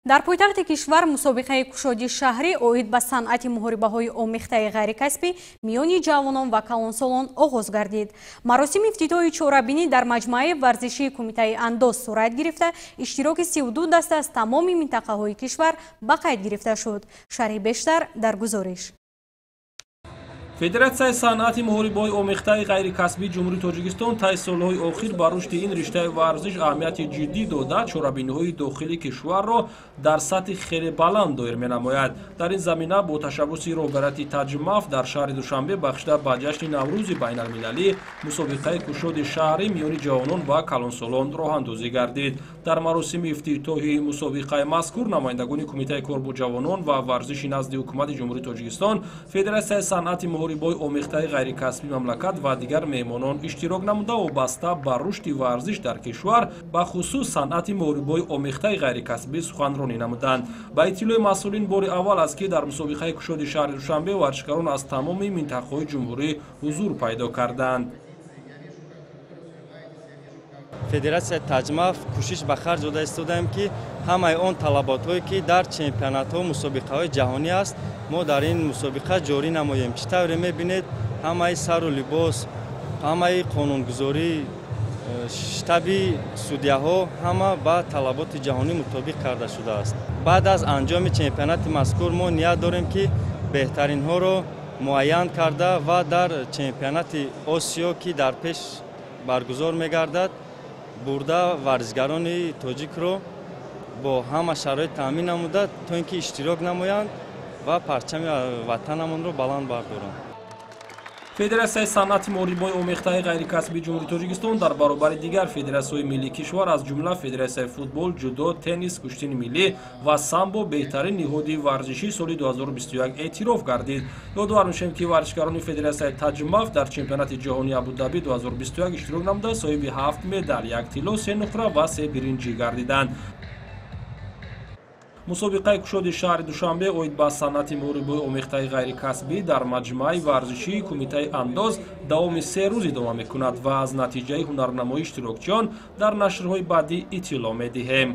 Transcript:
Дар пойтахти кишвар мусобиқаи кушоди шаҳрӣ оид ба санъати муҳорибаҳои омехтаи ғайрикасбӣ миёни ҷавонон ва калонсолон оғоз гардид. Маросими ифтитоҳи чорабинӣ дар маҷмӯаи варзишии Кумитаи андоз сурат гирифта, иштироки 32 даста аз тамоми минтақаҳои кишвар ба қайд гирифта шуд. Шарҳи бештар дар гузориш. Федератсияи санъати муҳорибаҳои омехтаи ғайрикасбии Ҷумҳурии Тоҷикистон таи солҳои охир ба рушди ин риштаи варзиш аҳамияти ҷиддӣ дода, чорабиниҳои дохили кишварро дар сатҳи хеле баланд доир менамояд. Дар ин замина бо ташаббуси роҳбарияти Таҷмаф дар шаҳри Душанбе бахшида ба ҷашни Наврӯзи байналмилалӣ мусобиқаи кушоди шаҳрӣ миёни ҷавонон ва калонсолон роҳандозӣ гардид. Дар маросими ифтитоҳи мусобиқаи мазкур намояндагони Кумитаи кор бо ҷавонон ва варзиши назди Ҳукумати Ҷумҳурии Тоҷикистон, Федератсияи санъати муҳорибаҳои омехтаи ғайрикасбии мамлакат ва дигар меҳмонон иштирок намуда, вобаста ба рушди варзиш дар кишвар, ба хусус санъати муҳорибаҳои омехтаи ғайрикасбӣ суханронӣ намуданд. Ба иттилои масъулин, бори аввал аст, ки дар мусобиқаи кушоди шаҳри Душанбе варзишгарон аз тамоми минтақаҳои ҷумҳурӣ ҳузур пайдо карданд. Федератсияи Таҷмаф кӯшиш ба харҷ дода истодаем, ки ҳамаи он талаботҳое, ки дар чемпионатҳо, мусобиқаҳои ҷаҳонӣ аст, мо дар ин мусобиқа ҷорӣ намоем. Чӣ тавре мебинед, ҳамаи сару либос, ҳамаи қонунгузорӣ, штаби судяҳо ҳама ба талаботи ҷаҳонӣ мутобиқ карда шудааст. Баъд аз анҷоми чемпионати мазкур мо ният дорем, ки беҳтаринҳоро муайян карда ва дар чемпионати Осиё, ки дар пеш баргузор мегардад, бурда варзишгарони тоҷикро бо ҳама шароит таъмин намуда, то ин ки иштирок намоянд ва парчами ватанамонро баланд бардоранд. Федератсияи санъати муҳорибаҳои омехтаи ғайрикасбии Ҷумҳурии Тоҷикистон дар баробари дигар федератсияҳои миллии кишвар, аз ҷумла Федератсияи футбол, ҷудо, теннис, куштини миллӣ ва самбо, беҳтарин ниҳоди варзишии соли 2021 эътироф гардид. Ёдовар мешавем, ки варзишгарони Федератсияи Таҷмаф дар чемпионати ҷаҳонии Абудаби 2021 иштирок намуда, соҳиби ҳафт медал, як тилло, се нуқра ва се биринҷӣ гардиданд. Мусобиқаи кушоди шаҳри Душанбе оид ба санъати муҳорибаҳои омехтаи ғайрикасбӣ дар маҷмӯаи варзишии Кумитаи андоз давоми 3 рӯз идома мекунад ва аз натиҷаи ҳунарнамоии иштирокчиён дар нашрҳои баъдӣ иттилоъ медиҳем.